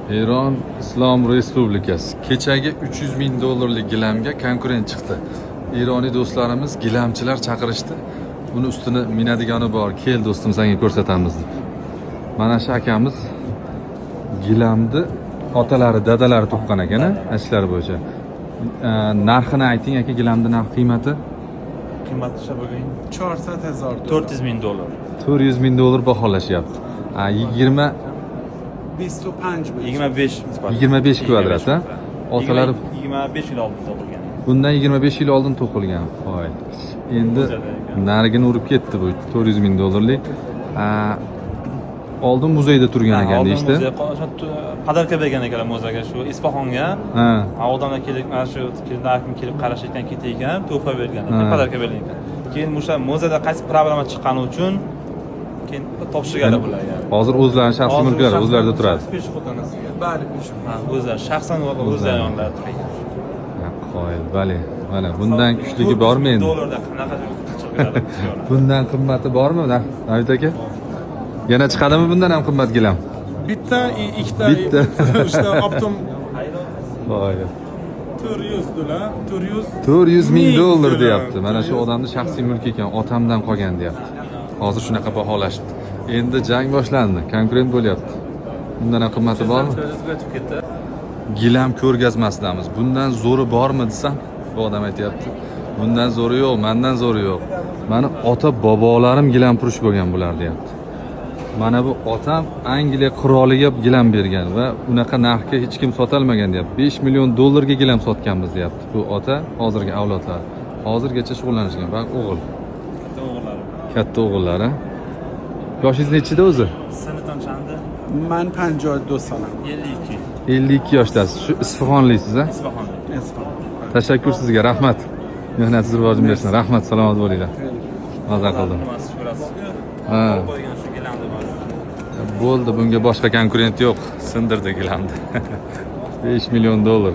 Eron Islom Respublikasi. Kechagi 300 ming dollarlik gilamga konkurent chiqdi. Eroniy do'stlarimiz gilamchilar chaqirishdi. Uni ustini minadigani bor. Kel, do'stim, senga ko'rsatamiz deb. Mana shu akamiz gilamni otalari, dadalari to'qigan ekan, a? Ishlari bo'yicha. Narxini ayting, aka, gilamni narx qiymati. قیمتش بگوین. 400 هزار دلار. 400 ming dollar. 400 ming dollar baholashyapti. A, 20 25 متر. 25 kvadrat. 25 kvadrat, ha? Otalari 25 yil oldin to'qilgan. Bundan 25 yil oldin to'qilgan. Voy. Endi narigini urib ketdi bu 400 ming dollarlik. A, oldin muzeyda turgan ekan Oldin deyishdi. Muzey, подарка bergan ekanlar muzeyga, shu Isfahonga. Odamlar kelib, mana shu narxini kelib qarashayotgan, ketayotgan, tuhfa bergan ekan, подарка bergan ekan. Keyin o'sha muzeyda qaysi problema chiqqani uchun keyin topshirganlar bularga. Hozir o'zlarini shaxsiy Hozir mulklari, o'zlarida turadi. Peshxo'danasiga. بله، پیش. Ha, o'zlari shaxsan, o'zlari yonlarida turgan. Ha, qoyil, bale. Mana bundan kuchligi bormi endi? Dollarda qanaqa chiqib ketadi? Bundan qimmati bormi, Navid aka? Yana chiqadimi bundan ham qimmat gilam? Bitta, ikkita, Bitta. Uchta оптом. Voy. 400 dollar, 400 400 ming ming dollar dollar. Deyapti. Mana shu odamni shaxsiy mulki ekan, otamdan qolgan deyapti. Hozir shunaqa baholashibdi. Endi jang boshlandi, konkurent bo'lyapti. Bundan ham qimmati bormi? O'tib ketdi. Gilam ko'rgazmasidamiz. Bundan zo'ri bormi desam, bu odam aytyapti. Bundan zo'ri yo'q, mandan zo'ri yo'q. Mani ota bobolarim gilamfurush bo'lgan bular, deyapti. Mana bu otam Angliya qiroliga gilam bergan va unaqa narxga hech kim sotolmagan, deyapti. 5 million dollarga gilam sotganmiz, deyapti. Bu ota, hozirgi avlodlar. Hozirgacha shug'ullanishgan va o'g'il. Katta o'g'illari. Katta o'g'illari. Yoshingiz nechida o'zi? سنتان چنده؟ من 52 سالم. 52. 52 yoshdasiz. Shu Isfahonlisiz, a? Isfahonda. اصفهان. Tashakkur sizga, rahmat. Mehnatingiz rivojini bersin. Rahmat, salomat bo'linglar. Maza qildim. Nimasi ko'rasiz? Ha. Qo'ygan shu gilamni bor. Bo'ldi, bunga boshqa konkurent yo'q. Sindirdi gilamni. 5 million dollar.